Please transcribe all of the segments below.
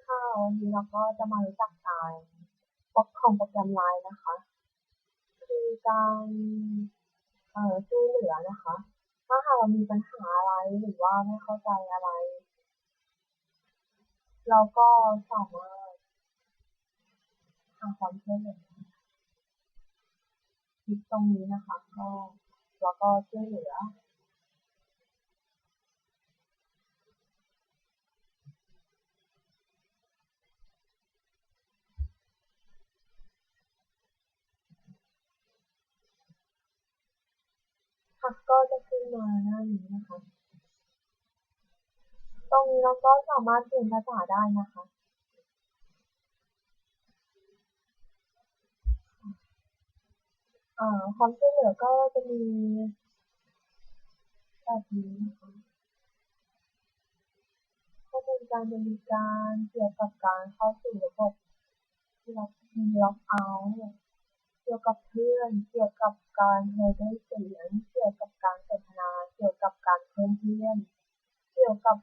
ค่ะ วันนี้เราก็จะมารู้จักการ ของโปรแกรม ไลน์ นะคะ คือกານ ເອີ່ ຊ່ວຍເຫຼືອນະຄະ ຖ້າຫາກວ່າມີບັນຫາອະໄລ ຫຼືວ່າໄມ່ເຂົ້າໃຈອະໄລ ເຮົາກໍສາມາດຫາຄວາມຊ່ວຍເຫຼືອ ຄລິກຕົງນີ້ນະຄະ ກໍ ແລ້ວກໍຊ່ວຍເຫຼືອ. ເຮົາກໍຈະຂຶ້ນມາໜ້ານີ້ນະຄະ ຕົງນີ້ເຮົາກໍສາມາດປ່ຽນພາສາໄດ້ນະຄະ. ເອີ່ ຄວາມຊ່ວຍເຫຼືອກໍຈະມີແບບນີ້ນະຄະ ຂໍ້ມູນການບໍລິການ ກ່ຽວກັບການເຂົ້າສູ່ລະບົບ ລັອກອິນ ລັອກເອົາ ກ່ຽວກັບເພື່ອນ ກ່ຽວກັບການໃຫ້ໄດ້ສຽງ ກ່ຽວກັບການສົນທະນາ ກ່ຽວກັບການເພີ່ມເພື່ອນ ກ່ຽວກັບ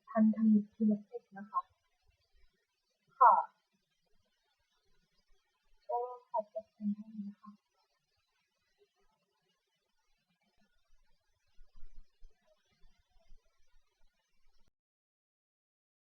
ພັນທະມິດທຸລະກິດນະຄະ.